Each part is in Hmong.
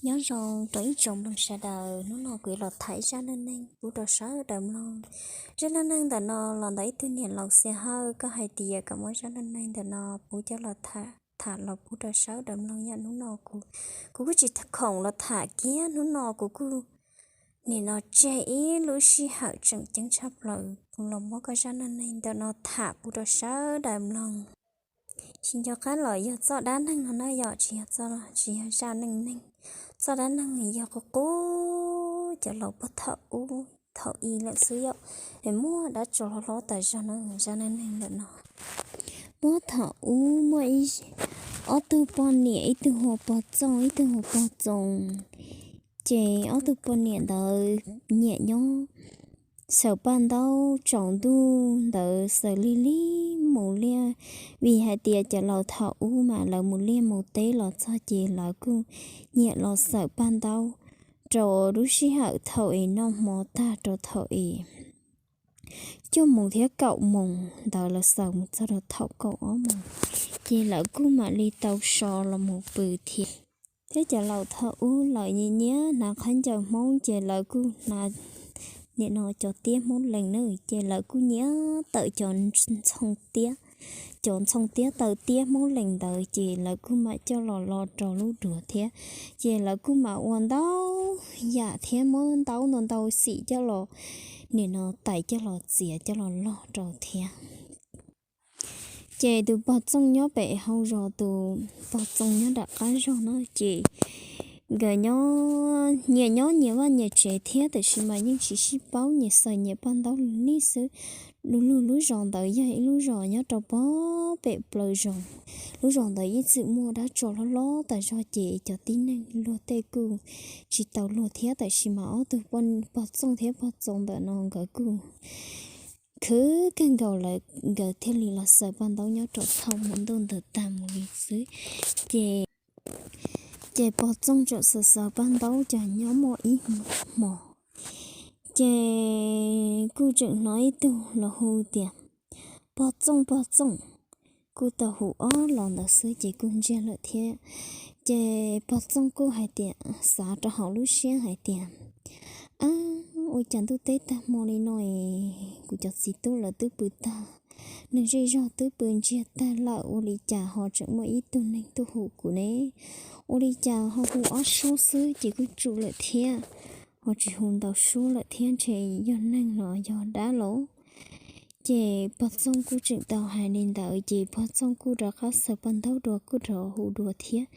Nyob zoo rau ib tsoom mloog sawv daws, hnub no kuv yuav los tham ib zaj neej neeg pub rau sawv daws mloog. Zaj neej neeg ntawm no los ntawm ib tug niam laus Xia Hawj, koj hais tias kom muab zaj neej neeg ntawm no pub coj los tham los pub rau sawv daws mloog yom. Hnub no kuv, kuv kuj tsis khoom los tham kiag, hnub no kuv kuj nim no tseg ib lub sij hawm tseem ceeb tshaj plaws kuv los muab koj zaj neej neeg ntawm no tham pub rau sawv daws mloog. Tsis nco qab los yog txoj dab neeg no na yom, tsis yog txoj, tsis yog zaj neej neeg. Txoj dab neeg yog qub qub cov laus puag thaum ub thaum i lawm xwb yom. Es muaj dab tso hlob hlob tas zog na, zaj neej neeg ntawm no. Muab thaum ub muaj ib, ob tug poj niam, ib tug hu ua Pog Txooj, ib tug hu ua Pog Txoos. Ces ob tug poj niam ntawd nyiam nyob xaws paj ntaub tsaus ntuj ntawd xaws lig lig mus liaj, vim hais tias cov laus thaum ub mas lawv mus liaj mus teb los txog ces lawv kuj nyiam los xaws paj ntaub rau lub sij hawm thaum es noj hmo tag rau thaum es cuaj moos thiab kaum moos ntawd lawv xaws mus txog rau thaum kaum ob moos, ces lawv kuj mam li tau so los mus pw thiab. Thiab cov laus thaum ub lawv nyiam nyiam hnav khaub ncaws Hmoob ces lawv kuj hnav nim no cov tiab Hmoob Lees na, ces lawv kuj nyiam tawm cov ntxhoo tiab, cov ntxhoo tiab taw tiab Hmoob Lees ntawd ces lawv kuj mam coj los lo rau lub duav thiab. Ces lawv kuj mam ua ntau yam thiab muab ntaub ntau ntau xim coj los nim no tais coj los txiav coj los log rau thiab. Ces tus Pog Txooj nyob pem hauv zos, tus Pog Txooj nyob nram qab zos no ces nkawd nyias nyob nyias vaj nyias tsev thiab, tab sis mas yeej tsis sib paub, nyias xaws nyias paj ntaub lig lig xwb. Du lug lub zos ntawd yog ib lub zos nyob rau pog pem plaws zos. Lub zos ntawd ib txwm muaj dab tsov hlob hlob tas zog ces cov tib neeg luag tej kuj tsis tau luag thiab, tab sis mas ob tug Pog Txooj thiab Pog Txoos ntawm no nkawd kuj khwv kawg nkaus lawm, nkawd thiaj li los xaws paj ntaub nyob rau thaum hmo ntuj ntawd tag mus li xwb. Ces, ces Pog Txooj tseem xaws xaws paj ntaub ces nyob muaj ib hmo, ces kuj tseem hnov ib tug los hu tias, Pog Txooj, Pog Txooj. Kuj tau hu ob los ntawd xwb ces kuj ntsiag lawm thiab. Ces Pog Txooj kuj hais tias, xav rau hauv lub siab hais tias, ab, ua cas ntuj teb tag hmo li no es kuv cov txiv tub lawv twb pw tag, neeg zej zog twb pw ntsiag tag lawm, ua li cas ho tseem muaj ib tug neeg tuaj hu kuv ne? Ua li cas ho hu ob suab xwb ces kuj tsum lawm thiab, ho tsis hu ntau suab lawm thiab, ntshe yog neeg los yog dab los? Ces Pog Txooj kuj tseem tau hais li ntawd ces Pog Txooj kuj rov qab xaws paj ntaub dua kuj rov hu dua thiab.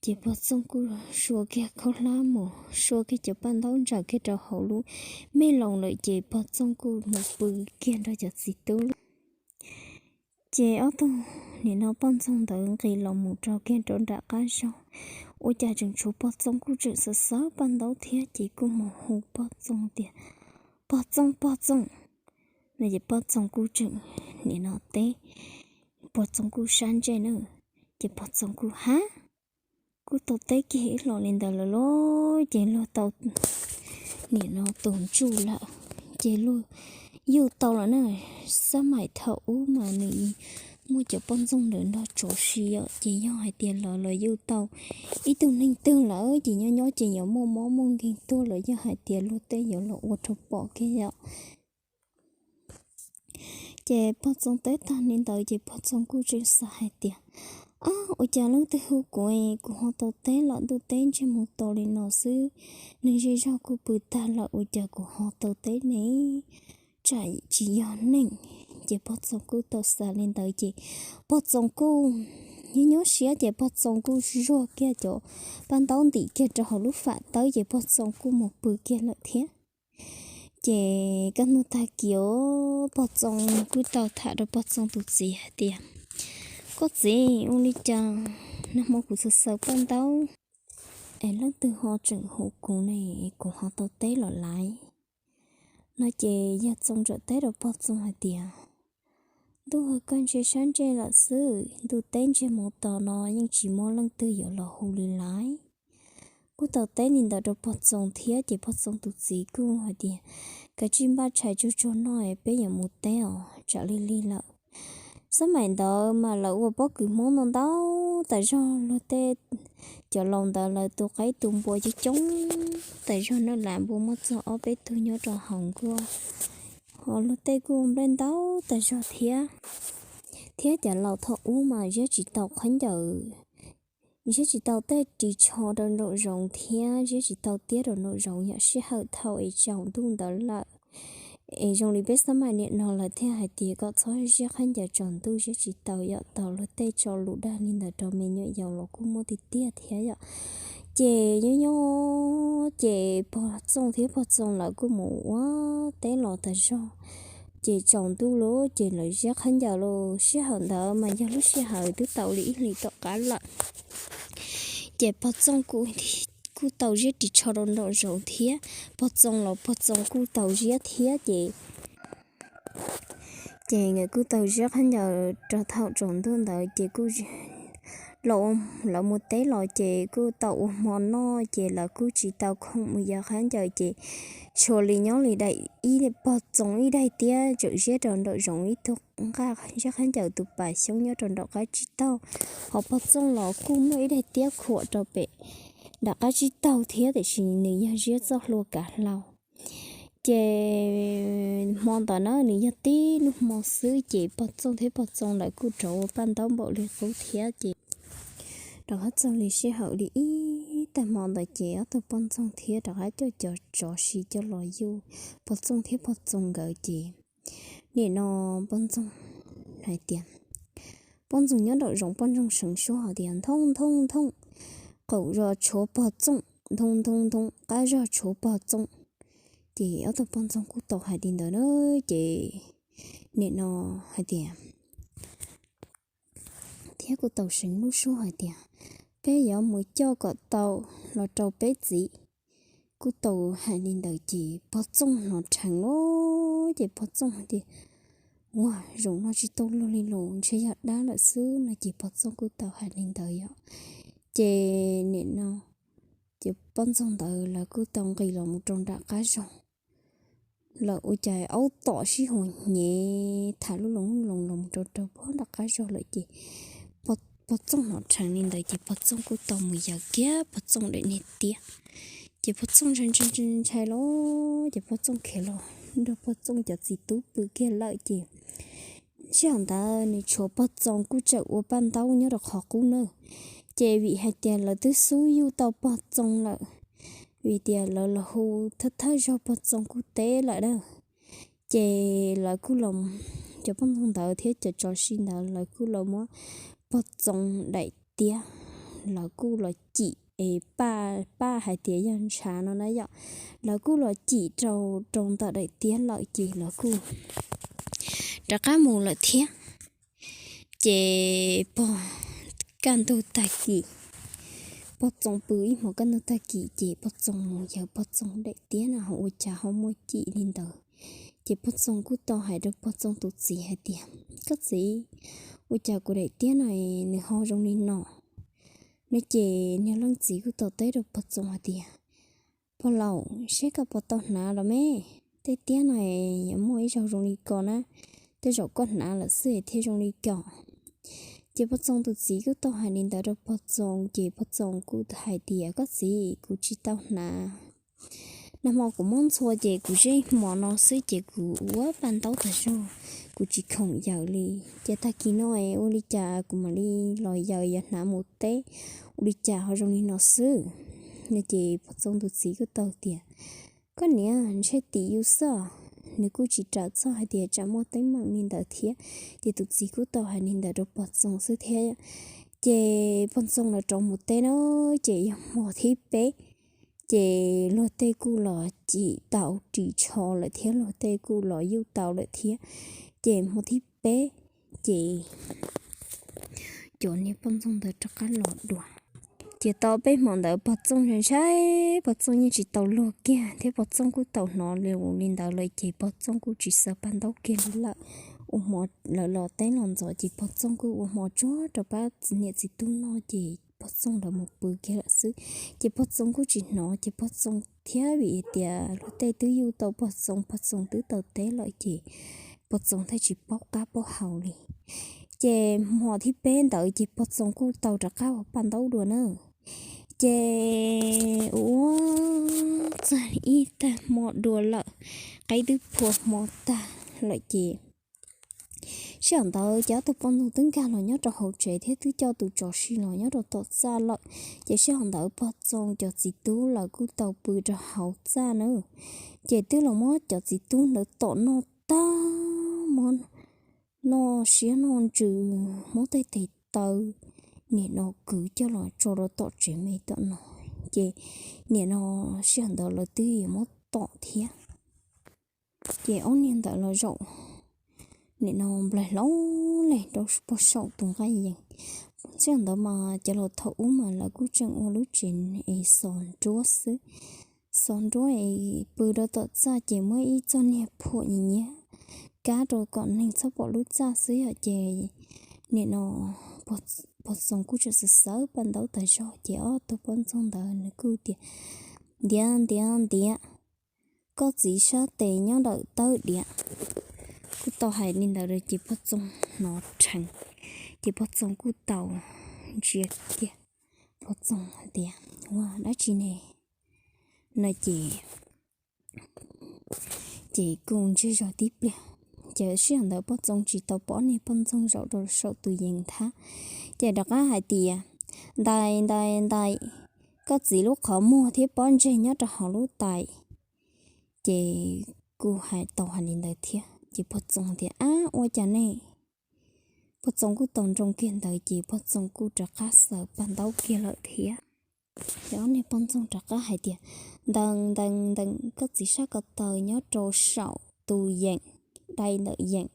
Ces Pog Txooj kuj sua kiag khaub hlab mus, sua kiag cov paj ntaub ntsaws kiag rau hauv lub me loos lawm ces Pog Txooj kuj mus pw kiag nrog cov txiv tub lawm. Ces ob tug nim no poj ntxoog ntawd nqis los mus rau kiag rau nram qab zos, ua cas tseem tshuav Pog Txooj kuj tseem xaws xaws paj ntaub thiab ces kuj mus hu Pog Txooj tias, Pog Txooj, Pog Txooj. No ces Pog Txooj kuj tseem nim no teb, Pog Txooj kuj sab ntsej na, ces Pog Txooj kuj, hab, kuj tau teb kiag ib los li ntawd lawm lauj, ces luag tau nim no tus ntsuj lawm, ces luag yuj tau lawm na. Xab maim thaum ub mas nws muaj cov poj ntxoog ntawd nrog tsov si yom, ces yog hais tias lawv los yuj tau ib tug neeg twg lawm ces nyob nyob ces yuav muaj mob muaj nkeeg tuaj lawm, yog hais tias luag tej yuav los ua rau pom kiag yom. Ces Pog Txooj teb tag li ntawd ces Pog Txooj kuj tseem xav hais tias, ab, ua cas leej twg hu kuv, kuv ho tau teb lawm, ntuj teb ntsiag mus to li no xwb, neeg zej zog kuj pw tag lawm ua cas kuv ho tau teb ne? Tsam tsis yog neeg. Ces Pog Txooj kuj tau xav li ntawd ces Pog Txooj kuj nyob nyob siab ces Pog Txooj kuj zuag kiag cov paj ntaub ntim kiag rau hauv lub fam tawb ces Pog Txooj kuj mus pw kiag lawm thiab. Ces kaj ntug tag kis Pog Txooj kuj tau tham rau Pog Txooj tus txiv hais tias, koj txiv, ua li cas nag hmo kuv xaws xaws paj ntaub es leej twg ho tseem hu kuv ne, kuv ho tau teb los laiv? No ces yawg Txooj txawm teb rau Pog Txooj hais tias, ntuj, koj ntsia sab ntsej lawm xwb, ntuj teb ntsiag mus to no yeej tsis muaj leej twg yuav los hu li laiv. Kuj tau teb li ntawd rau Pog Txooj thiab ces Pog Txooj tus txiv kuj hais tias, kav tsij npaj tshais tsuag tsuag noj es peb yuav mus teb os, tsam lig lig lawm. Xab maim ntawd mas lawv ua pob kws Hmoob ntau ntau tas zog, luag tej cov laus ntawd lawv tus qaib tus npua coob coob tas zog na, lam npua muaj txog ob peb tug nyob rau hauv nkuaj. Ho luag tej kuj nplej ntau tas zog thiab. Thiab cov laus thaum ub mas ziab tsis tau khaub ncaws, ziab tsis tau tej ris tsho rau nraum zoov thiab ziab tsis tau tiab rau nraum zoov yom, sij hawm thaum es tsaus ntuj ntawd lawm. Es zoo li peb xab mais niam no lawv thiaj hais tias kom txhob ziab khaub ncaws tsaus ntuj, ziab tsis tau yom, tau luag tej tso lus dag li ntawd rau me nyuam yaus los kuj muaj tiag tiag thiab yom. Ces nyob nyob ces pog Txooj thiab pog Txooj lawv kuj mus ua teb los tas zog. Ces tsaus ntuj lawm ces lawv ziab khaub ncaws los sij hawm ntawd mas yog lub sij hawm twb tau li ib hlis tom qab lawm. Ces pog Txooj kuj tau ziab ris tsho rau nraum zoov thiab, pog Txooj los pog Txooj kuj tau ziab thiab ces ces nkawd kuj tau ziab khaub ncaws rau thaum tsaus ntuj ntawd ces kuj los, lawv mus teb los ces kuj tau ua hmo noj ces lawv kuj tsis tau khoom mus yaws khaub ncaws ces tshuav li nyob li daim ib pog Txooj ib daim tiab tseem ziab rau nraum zoov ib tug nqaj ziab khaub ncaws tus pas xyoob nyob rau nraum qab tsib taug. Ho pog Txooj los kuj muaj ib daim tiab khuam rau pem nram qab tsib taug thiab tiam sis nws yog ziab txoj hlua kav hlau. Ces hmo ntawd na nws yog tib lub hmo xwb ces pog Txooj thiab pog Txooj lawv kuj rov ua paj ntaub npaum li qub thiab ces rov qab txog li sij hawm li ib tag hmo ntawd ces ob tug poj ntxoog thiab rov qab coj cov tsov si coj los yuj pog Txooj thiab pog Txooj nkawd ces nim no poj ntxoog hais tias, poj ntxoog nyob nraum zoov poj ntxoog seev suab hais tias, nthoo nthoo nthoo, qaum zog tshuav pog Txooj, nthoo nthoo nthoo, qab zog tshuav pog Txooj. Ces ob tug poj ntxoog kuj tau hais li ntawd na ces nim no hais tias, thiab kuj tau seev lub suab hais tias, peb yuav mus coj kom tau los rau peb txiv. Kuj tau hais li ntawd ces pog Txooj hnov rheev lawm ces pog Txooj hais tias, ua zaum no tsis tau luag li los ntshe yog dab lawm xwb no ces pog Txooj kuj tau hais li ntawd yom. Ces nim no ces poj ntxoog ntawd lawv kuj tau nqis los mus rau nram qab zog lawm ua cas aub tom sib hua hnyev tham lub loos lub loos los mus rau rau pog nram qab zog lawm ces pog Txooj hnov rheev li ntawd ces pog Txooj kuj tau mus yaws kiag pog Txooj daim niag tiab. Ces pog Txooj ntshai ntshai ntshai ntshai lawm ces pog Txooj khiav los nrog pog Txooj cov txiv tub pw kiag lawm ces sij hawm ntawd nws tshuav pog Txooj kuj tseem ua paj ntaub nyob rau qhov qub na. Ces vim hais tias lawv twb xub yuj tau pog Txooj lawm, vim tias lawv los hu thawj thawj zaug pog Txooj kuj teb lawm na. Ces lawv kuj los, cov poj ntxoog ntawd thiab cov tsov si ntawd lawv kuj los muab pog Txooj daim tiab, lawv kuj los cim es paj, paj hais tias yog ntshav no na yom, lawv kuj los cim rau rau ntawm daim tiab lawm ces lawv kuj rov qab mus lawm thiab. Ces pog, kaj ntug tag kis, pog Txooj pw ib hmos kaj ntug tag kis ces pog Txooj mus yaws pog Txooj daim tiab no ho ua cas ho muaj cim li ntawd. Ces pog Txooj kuj tau hais rau pog Txooj tus txiv hais tias, koj txiv, ua cas kuv daim tiab no nws ho zoo li no? No ces niag leej txiv kuj tau teb rau pog Txooj hais tias, pog laus, seb koj puas tau hnav los me, tej tiab no yuav muaj ib zaug zoo li ko na, tej zaum koj hnav lawm xwb thiaj zoo li ko. Ces pog Txooj tus txiv kuj tau hais li ntawd rau pog Txooj ces pog Txooj kuj hais tias, koj txiv, kuv tsis tau hnav. Nag hmo kuv muab ntxhua ces kuv zeb hmo no xwb ces kuv ua paj ntaub tag zog, kuv tsis khoom yaws li. Ces tag kis no es ua li cas kuv mam li los yaws yaws hnav mus teb, ua li cas ho zoo li no xwb? No ces pog Txooj tus txiv kuj tau tias, koj niam, ntshe tim yus xwb, nws kuj tsis ram txog hais tias tsam muaj teeb meem li ntawd thiab. Ces tus txiv kuj tau hais li ntawd rau pog Txooj xwb thiab. Ces pog Txooj lawv rov mus teb na, ces yog hmo thib peb, ces luag tej kuj los cim tau ris tsho lawm thiab luag tej kuj los yuj tau lawm thiab. Ces hmo thib peb, ces cov niag poj ntxoog ntawd rov qab los dua. Ces tau peb hmo ntawd pog Txooj ntshai ntshai, pog Txooj yeej tsis tau luag kiag thiab pog Txooj kuj tau hnov li ntawd lawm ces pog Txooj kuj tsis xav paj ntaub kiag li lawm. Ua hmo lawv los teb los ntxov ces pog Txooj kuj ua hmo tsuag rau pab niam txiv tub noj ces pog Txooj lawv mus pw kiag lawm xwb. Ces pog Txooj kuj tsis hnov ces pog Txooj thiab vim tias luag tej twb yuj tau pog Txooj, pog Txooj twb tau teb lawm ces pog Txooj thiaj tsis paub qab paub hau li. Ces hmo thib peb ntawd ces pog Txoos kuj tau rov qab ua paj ntaub dua na. Ces ua txog ib tag hmo dua lawm, qaib twb phua hmo tag lawm ces sij hawm ntawd ces ob tug poj ntxoog twb nkag los nyob rau hauv tsev thiab twb coj tus tsov si los nyob rau tom txaj lawm. Ces sij hawm ntawd pog Txoos cov txiv tub lawv kuj tau pw rau hauv txaj na. Ces twb los muab cov txiv tub ntawd tom noj tag, muab noj siab noj ntsws, muab tej tes taw nim no kwv coj los tso rau tom tsev me tom no. Ces nim no sij hawm ntawd lawv twb yuav muab tom thiab. Ces ob niag ntawd los zaum nim no nplaig hlo li rau puag saum tus nqaij yees. Sij hawm ntawd mas cov laus thaum ub mas lawv kuj tseem ua lub tsev es xov nruab xwb. Xov nruab es pw rau tom txaj ces muab ib txoj niag phuam nyiav nyiav kab rau kom neeg txhob pom lub txaj xwb yom. Ces nim no pog Txoos kuj tseem xav xawv paj ntaub tas zog ces ob tug poj ntxoog ntawd nws kuj tias, Ntiav, ntiav, ntiav, koj txiv sab tes nyob ntawm tawb diav. Kuj tau hais li ntawd ces pog Txoos hnov rheev, ces pog Txoos kuj tau ntsia kiag. Pog Txoos hais tias, Ua dab tsi ne? No ces, ces kuj ntsiag zog tib pliag. Ces sij hawm ntawd pog Txoos tsis tau pom ob niag poj ntxoog zaum rau saum tus yees thab. Ces rov qab hais tias, Ntais, ntais, ntais, koj txiv lub qhov muag thiab pob ntseg nyob rau hauv lub tais. Ces kuj hais tau hais li ntawd thiab ces pog Txoos tias, Ab, ua cas ne? Pog Txoos kuj tau nroo kiag ntawd ces pog Txoos kuj rov qab xaws paj ntaub kiag lawm thiab. Ces ob niag poj ntxoog rov qab hais tias, Ntees, ntees, ntees, koj txiv sab ko taw nyob rau saum tus yeem, dai ntawm yeem.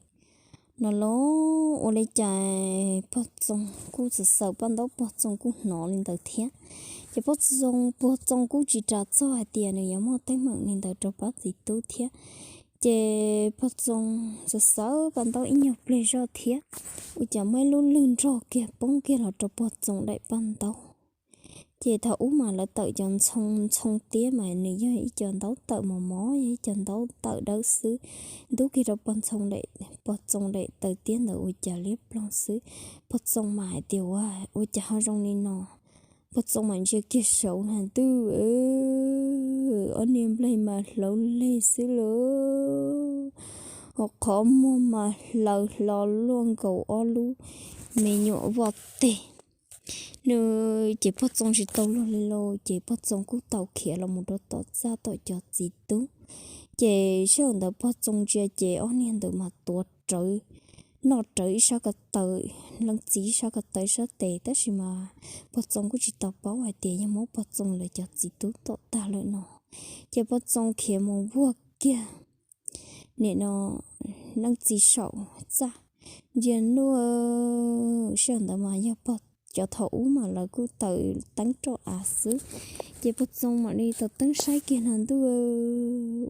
No los ua li cas pog Txoos kuj xaws xaws paj ntaub pog Txoos kuj hnov li ntawd thiab. Ces pog Txoos, pog Txoos kuj tsis ras txog hais tias nws yuav muaj teeb meem li ntawd rau pab txiv tub thiab. Ces pog Txoos xaws xaws paj ntaub ib nyuag pliag zoj thiab, ua cas muaj ib lub lwg nrog kiag poob kiag los rau pog Txoos daim paj ntaub. Ces thaum ub mas lawv tawm cov ntxhoo ntxhoo tiab mas nws yog ib co ntaub tawm mos mos, yog ib co ntaub tawm dawb xwb, ntub kiag rau pog Txoos daim, pog Txoos daim taw tiab ntawd ua cas liab ploog xwb. Pog Txoos mas hais tias, Ua, ua cas ho zoo li no? Pog Txoos mas ntsia kiag saud na, ntuj, ob niag nplaig mas hlauv leg xwb lauj, hos qhov muag mas hlaws hlo luaj nkaus ob lub me nyuam vaj teg. Nws ces pog Txoos tsis tau luag li lauj, ces pog Txoos kuj tau khiav los mus rau tom txaj tom cov txiv tub. Ces sij hawm ntawd pog Txoos ntsia ces ob niag ntawd mas tuav rawv, noj rawv ib sab ko taw, leej txiv ib sab ko taw ib sab tes, tab sis mas pog Txoos kuj tsis tau paub hais tias yog muab pog Txoos lawv cov txiv tub tom tag lawm no. Ces pog Txoos khiav mus vuag kiag nim no leej txiv saum txaj, ntsia ntuj, sij hawm ntawd mas yog pog, cov thaum ub mas lawv kuj taws teeb roj av xwb. Ces pog Txoos mam li taws teeb saib kiag na, ntuj,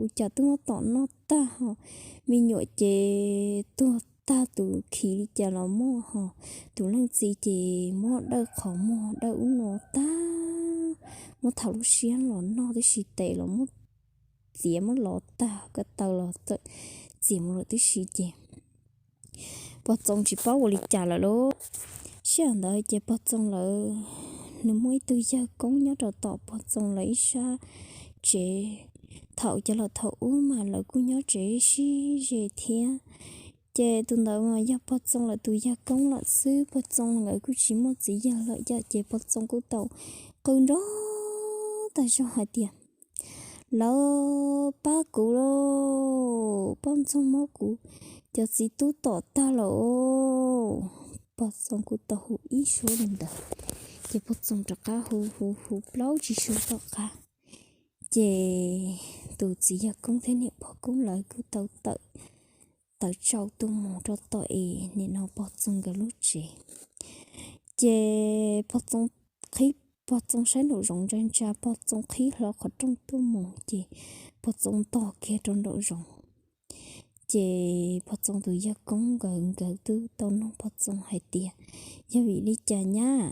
ua cas twb muab tom noj tag ho, me nyuam ces tuag tag, tus khi li cas los muaj ho, tus leej txiv ces muab dawj qhov muag dawj ub no tag, muab thaum lub siab los noj tib si, tes los muab txiav muab lov tag, ko taw los txawm txiav mus lawm tib si ces pog Txoos tsis paub ua li cas lawm lauj. Sij hawm ntawd ces pog Txoos lawv, nws muaj ib tug yawg koob nyob rau tom pog Txoos lawv ib sab tsev. Thaum cov laus thaum ub mas lawv kuj nyob tsev sib ze thiab. Ces tus ntawd mas yog pog Txoos lawv tus yawg koob lawm xwb, pog Txoos lawv kuj tsis muaj txiv yawg lawm yom, ces pog Txoos kuj tau qw nrov tag zog hais tias, Lawv pab kuv lauj, poj ntxoog muab kuv cov txiv tub tom tag lawm. Pog Txoos kuj tau hu ib suab li ntawd, ces pog Txoos rov qab hu hu hu plaub tsib suab tom qab. Ces tus txiv yawg koob thiab niam pog koob lawv kuj tau tawm, tawm tsau tuaj mus rau tom es nim no pog Txoos nkawd lub tsev. Ces pog Txoos qhib, pog Txoos saib nraum zoov ntsa ntsa, pog Txoos qhib hlo qhov rooj tuaj mus ces pog Txoos ntog kiag rau nraum zoov. Ces pog Txoos tus yawg koob nkawd, nkawd twb tau nug pog Txoos hais tias, Yog vim li cas nyab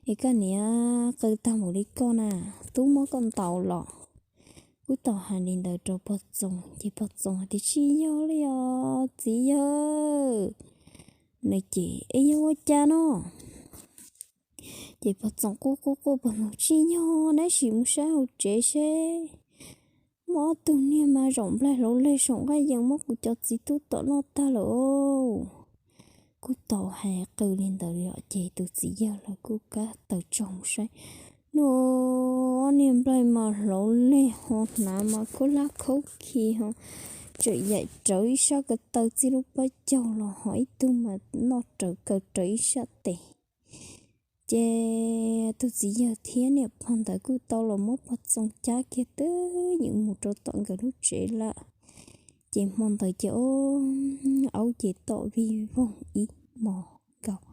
es koj niam qw tag npaum li koj na? Tub muab koj ntaus los? Kuj tau hais li ntawd rau pog Txoos ces pog Txoos hais tias, Tsis yog li os txiv yawg. No ces, Es yog ua cas no? Ces pog Txoos quaj quaj quaj pog ntug, Tsis yog, neb sim mus saib hauv tsev seb muaj ob tug niag mas zaum nplaig hlauv leg saum nqaij yees muab kuv cov txiv tub tom noj tag lawm. Kuj tau hais qw li ntawd os, ces tus txiv yawg lawv kuj kab taws tsaug mus saib, no, ob niag nplaig mas hlauv leg ho hnav mas khaub hlab khaub khi ho tseem yaim rawv ib sab ko taw txij lub pob caug los ho ib tug mas noj rawv kaw rawv ib sab tes. Ces tus txiv yawg thiab niam pog ntawd kuj tau los muab pog Txoos cab kiag twb yeej mus rau tom nkawd lub tsev lawm. Ces hmo ntawd ces ob aub ces tom vij voog ib hmos nkaus,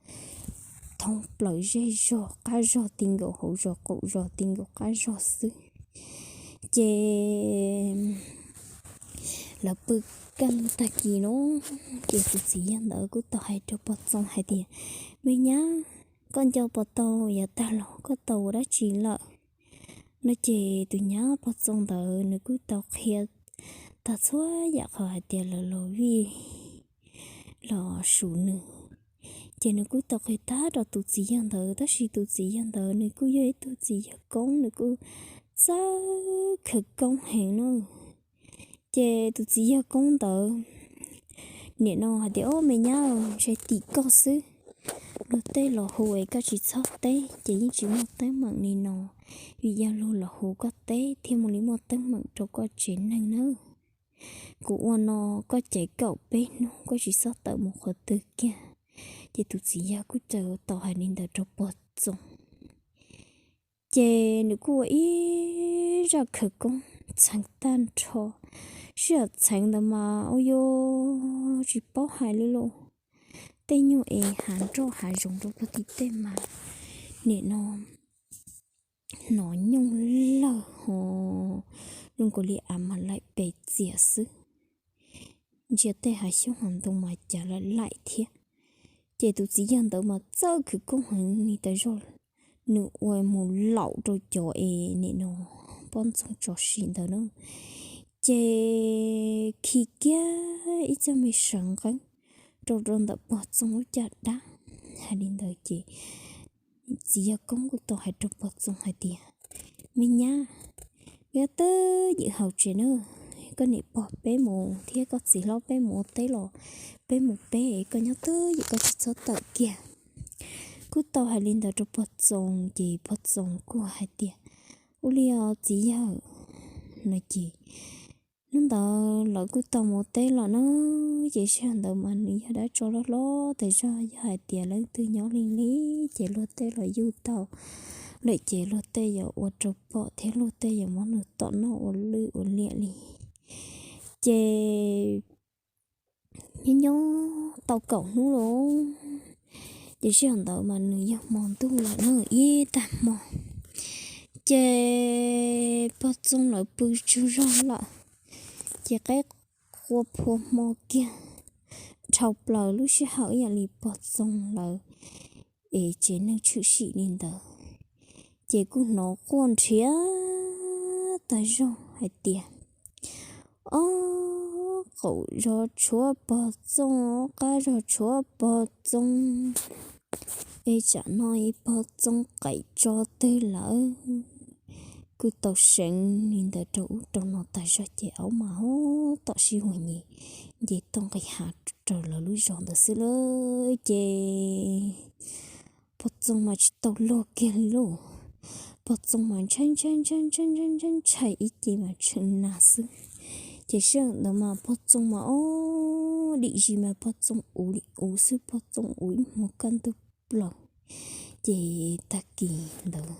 thoob plaws zej zog qab zog ti nkaus hauv zos qaum zos ti nkaus qab zog xwb. Ces lawv pw kaj ntug tag kis no, ces tus txiv yawg ntawd kuj tau hais rau pog Txoos hais tias, Me nyab, koj nco puas tau yav tag los koj tau ua dab tsi lawm? No ces tus nyab pog Txoos ntawd nws kuj tau qhia tag txhua yam qhov hais tias lawv los vij los su nws. Ces nws kuj tau qhia tag rau tus txiv yawg ntawd, tab sis tus txiv yawg ntawd nws kuj yog ib tug txiv yawg koob, nws kuj txawj khawv koob heev na. Ces tus txiv yawg koob ntawd nim no hais tias, Ob, me nyab, ntshe tim koj xwb. Luag tej los hu es koj tsis txhob teb ces yeej tsis muaj teeb meem li no, vim yog luag los hu koj teb thiaj muaj li muaj teeb meem rau koj tsev neeg nawb. Kuv ua no koj caiv kaum peb hnub koj tsis txhob tawm mus qhov twg kiag. Ces tus txiv yawg kuj tau hais li ntawd rau pog Txoos. Ces nws kuj ua ib zaj khawv koob txheev tag nrho. Sij hawm txheev ntawd mas ua yog tsis paub hais li lauj, tej nyuag es hav nroj hav zoov rau puag tim tej mas nim no hnov nyooj lawg ho zoo nkaus li av mas laim pes txias xwb. Ntsia tej hav xyoob hav ntoo mas cas laim laim thiab. Ces tus txiv yawg ntawd mas txawj khawv koob heev li tas zog, nws ua mus laum rau cov es nim no poj ntxoog tso sim ntawd na. Ces khi kiag ib txoj me sawv nqeeb rau rau ntawm pog Txoos lub caj dab. Hais li ntawd ces txiv yawg koob kuj tau hais rau pog Txoos hais tias, Me nyab, nyob twj ywm hauv tsev na, koj niam pog peb mus thiab koj txiv hlob peb mus ua teb los peb mus peb, koj nyob twj ywm koj tsis txhob tawm kiag. Kuj tau hais li ntawd rau pog Txoos ces pog Txoos kuj hais tias, Ua li os txiv yawg. No ces hnub ntawd lawv kuj tau mus ua teb los na, ces sij hawm ntawd mas nws yog dab tsov loj hlob tas zog, yog hais tias leej twg nyob li li ces luag tej los yug tau lawm ces luag tej yuav ua rau pom thiab luag tej yuav muab nws tom noj ua lwj ua liam li. Ces nyob nyob tau kaum hnub lauj, ces sij hawm ntawd mas nws yog hmo ntuj lawm na, ib tag hmo. Ces pog Txoos lawv pw tsaug zog lawm, ces qaib qua phua hmo kiag, dhau plaws lub sij hawm ib yam li pog Txoos lawv es tsev neeg tshwm sim li ntawd. Ces kuj hnov quaj nrhiav tag zog hais tias, Ob, qaum zos tshuav pog Txoos, qab zos tshuav pog Txoos, es tsam no ib pog Txoos qaim tso twg lawm. Kuj tau seev li ntawd rau ub rau no tag zog ces aub mas ho tom sij huam nyem nce toj nqis hav raws lawv lub zos ntawd xwb lawm ces pog Txoos mas tsis tau luag kiag li lauj. Pog Txoos mas ntshai ntshai ntshai ntshai ntshai ntshai ntshai ib ce mas tshee na xwb. Ces sij hawm ntawd mas pog Txoos mas ob dim zis mas pog Txoos uv li uv xwb, pog Txoos uv ib hmos kaj ntug plaws. Ces tag kis ntawd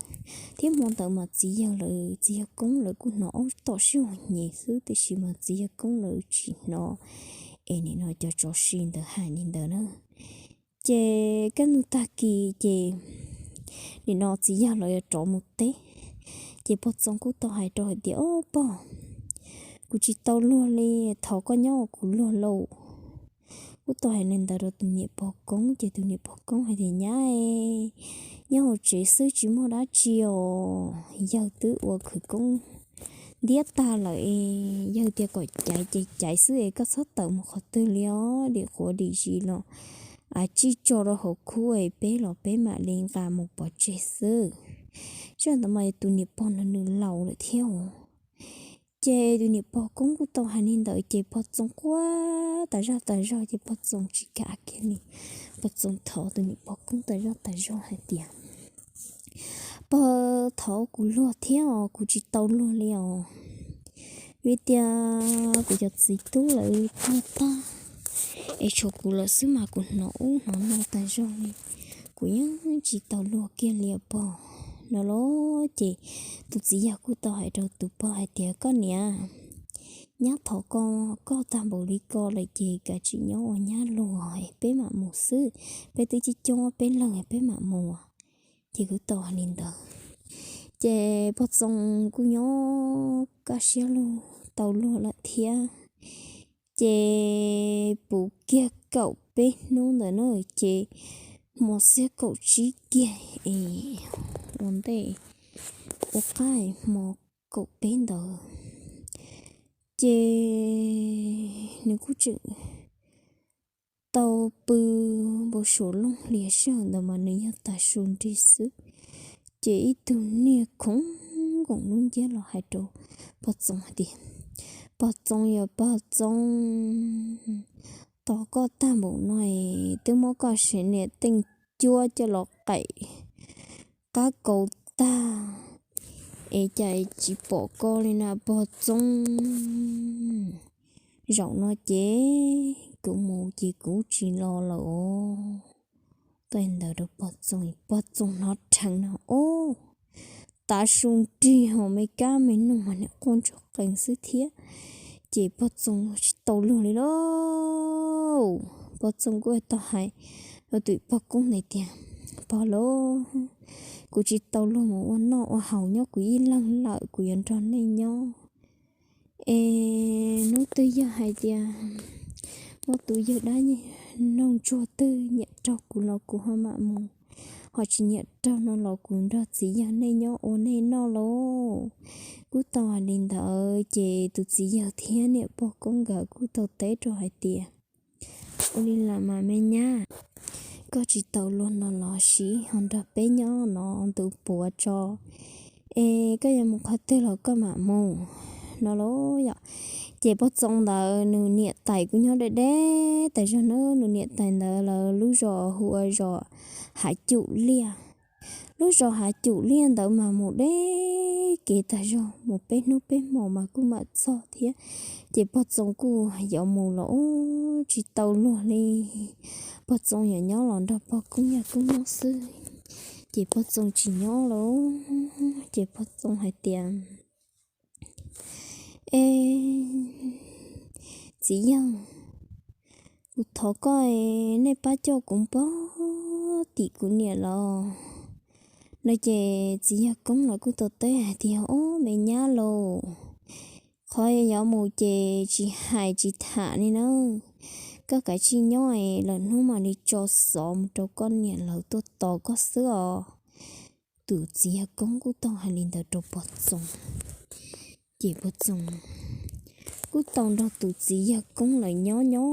thiab hmo ntawd mas txiv yawg lawv, txiv yawg koob lawv kuj hnov aub tom sij huam nyem xwb tiam sis mas txiv yawg koob lawv tsis hnov es nim no cov tsov si ntawd hais li ntawd na. Ces kaj ntug tag kis ces nim no txiv yawg lawv yuav rov mus teb, ces pog Txoos kuj tau hais rau hais tias, Ob pog, kuv tsis tau luag li, thov koj nyob ua kuv luag lauj. Kuj tau hais li ntawd rau tus niam pog koob ces tus niam pog koob hais tias, Nyab, nyob hauv tsev xwb tsis muaj dab tsi os, yawg twb ua khawv koob ntiab tag lawm es yawg tias kom caiv ces caiv xwb es koj txhob tawm mus qhov twg li os, dim quav dim zis los av tsij tso rau hauv khub es peb los peb mam li nqa mus pov tseg xwb. Sij hawm ntawd mas tus niam pog no nws laus lawm thiab os. Ces tus niam pog koob kuj tau hais li ntawd ces pog Txoos quaj tas zog tas zog ces pog Txoos tsis kam kiag li. Pog Txoos thov tus niam pog koob tas zog tas zog hais tias, Pog, thov kuv luag thiab os, kuv tsis tau luag li os. Vim tias kuv cov txiv tub lawv tuag tag es tshuav kuv lawm xwb mas kuv hnov ub hnov no tas zog li, kuv yeej tsis tau luag kiag li os pog, no los ces tus txiv yawg kuj tau hais rau tus pog hais tias, Koj niam, nyab thov koj tag npaum li ko lawm ces kav tsij nyob ua nyab luag, peb mam mus xwb, peb twb coob coob peb leeg peb mam mus. Ces kuj tau hais li ntawd. Ces pog Txoos kuj nyob kaj siab lug tau luag lawm thiab. Ces puv kiag kaum peb hnub ntawd na, ces hmo xiab kaum tsib kiag es ua ntej ua qaib hmo kaum peb ntawd, ces nws kuj tseem tau pw npau suav looj hlias sij hawm ntawd mas nws yog tav su nrig xwb. Ces ib tug niag khoov nkoos lub nciab los hais rau pog Txoos hais tias, Pog Txoos yog pog Txoos, tos koj tag npaum no es twb muab koj sev niam teej cuab coj los qaim qab kaus tag es cas tsis pom koj li na pog Txoos. Zaum no ces kuv mus ces kuv tsis los lawm os. Tau ntawd rau pog Txoos, pog Txoos hnov rheev no ob, tav su nrig ho me kab me noog mas nim quaj ntsuag qees xwb thiab. Ces pog Txoos tsis tau luag li lauj. Pog Txoos kuj tau hais rau tus pog koob ntawd tias, Pog lauj, kuv tsis tau luag mus ua noj ua haus nyob kuv ib leeg lawm, kuv yuav nrog nej nyob. Es hnub twg yog hais tias muaj tus yawg dab noog ntsuag twg nyiam raug kuv los kuv ho mam mus, ho tsis nyiam raug no los kuv nrog txiv yawg nej nyob ua nej noj lauj. Kuj tau hais li ntawd ces tus txiv yawg thiab niam pog koob nkawd kuj tau teb rau hais tias, Ua li los mas me nyab, koj tsis tau luag no los sis ho nrog peb nyob no ntu puav tso, es koj yuav mus qhov twg los koj mam mus, no lauj yom. Ces pog Txoos ntawd nws niam tais kuj nyob deb deb tas zog na, nws niam tais ntawd lawv lub zos hu ua zos Hav Cum Liaj. Lub zos Hav Cum Liaj ntawd mas mus deb kev tas zog, mus peb hnub peb hmo mas kuj mam txog thiab. Ces pog Txoos kuj yuav mus los ub tsis tau luag li. Pog Txoos yuav nyob los nrog pog koob yawg koob nyob xwb, ces pog Txoos tsis nyob lauj. Ces pog Txoos hais tias, E, txiv yawg, kuv thov koj, nej pab coj kuv npog tim kuv niam los, no ces txiv yawg koob los kuj tau teb hais tias, Ob, me nyab lauj, qhov yuav mus ces tsis hais tsis tham li na, koj kav tsij nyob es lwm hnub mam li tso xov mus rau koj niam lawv tuaj tos koj xwb os. Tus txiv yawg koob kuj tau hais li ntawd rau pog Txoos. Ces pog Txoos kuj tau nrog tus txiv yawg koob lawv nyob nyob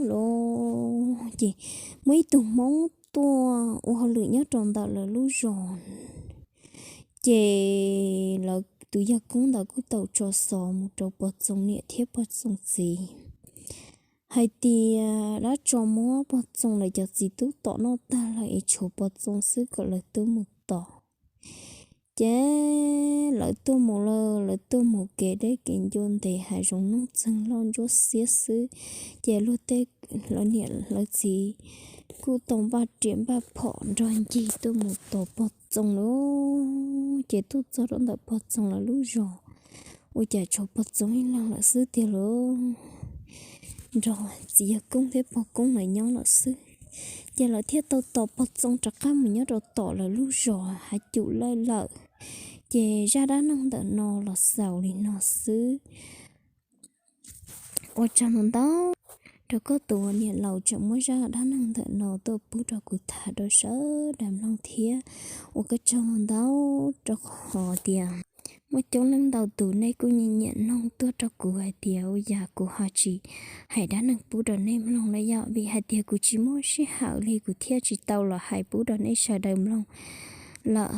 los ces muaj ib tug Hmoob tuaj ua hauj lwm nyob rau ntawm lawv lub zos. Ces lawv tus yawg koob ntawd kuj tau tso xov mus rau pog Txoos niam thiab pog Txoos txiv hais tias dab tso muab pog Txoos lawv cov txiv tub tom noj tag lawm es tshuav pog Txoos xwb kom lawv tuaj mus tos. Ces lawv tuaj mus lawm, lawv tuaj mus kev deb kev ncua ntev hav zoov nuj txeeg loj ntsuab xiab xwb. Ces luag tej, lawv niam lawv txiv kuj tau npaj riam npaj phom nrog ncig tuaj mus tos pog Txoos lauj. Ces tuaj txog rau ntawm pog Txoos lawv lub zos, ua cas tshuav pog Txoos ib leeg lawm xwb tiag lauj, nrog txiv yawg koob thiab pog koob lawv nyob lawm xwb. Ces lawv thiaj tau tos pog Txoos rov qab mus nyob rau tom lawv lub zos Hav Cum Liaj lawm. Ces zaj dab neeg ntawm no los xaus li no xwb. Ua tsaug ntau ntau rau koj tus niam laus tseem muab zaj dab neeg ntawm no tuaj pub rau kuv tham rau sawv daws mloog thiab. Ua koj tsaug ntau ntau rau qhov tias muaj coob leej ntau tus nej kuj nyiam nyiam noog tuaj rau kuv hais tias ua yam kuv ho tsis hais dab neeg pub rau nej mloog lawm yom, vim hais tias kuv tsis muaj sij hawm li kuv thiaj tsis tau los hais pub rau nej sawv daws mloog lawm.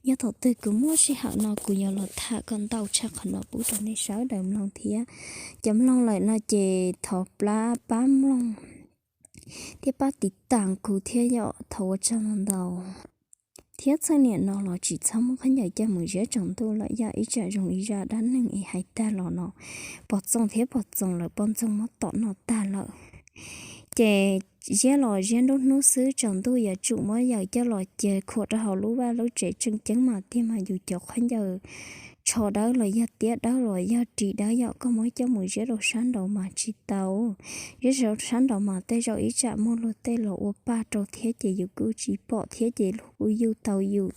Yog thaum twg kuv muaj sij hawm no kuv yuav los tham kom ntau tshaj qhov no pub rau nej sawv daws mloog thiab. Cov mloog lawm no ces thov pab mloog thiab pab tiv tas kuv thiab yom, thov ua tsaug ntau ntau. Thiab txheej niam no los tsis txhob muab khaub ncaws coj mus ziab tsaus ntuj lawm yom, ib tsam zoo li zaj dab neeg es hais tag los no pog txoog thiab pog txoog lawm, poj ntxoog muab tom noj tag lawm. Ces ziab los ziab nruab hnub xwb, tsaus ntuj yuav tsum muab yawm coj los cia khuam rau hauv lub vaj lub tsev tseem ceeb mas tiag, mas yus cov khaub ncaws tsho dawb los yog tiab dawb los yog ris dawb yom, koj muab coj mus ziab rau sab nraud mas tsis tau. Ziab rau sab nraud mas tej zaum ib tsam muaj luag tej los ua paj rau thiab ces yus kuj tsis pom thiab ces luag kuj yuj tau yus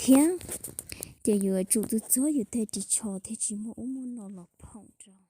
thiab. Ces yuav tsum txuag txuag yus tej ris tsho thiaj tsis muaj ub muaj no los phoom rau.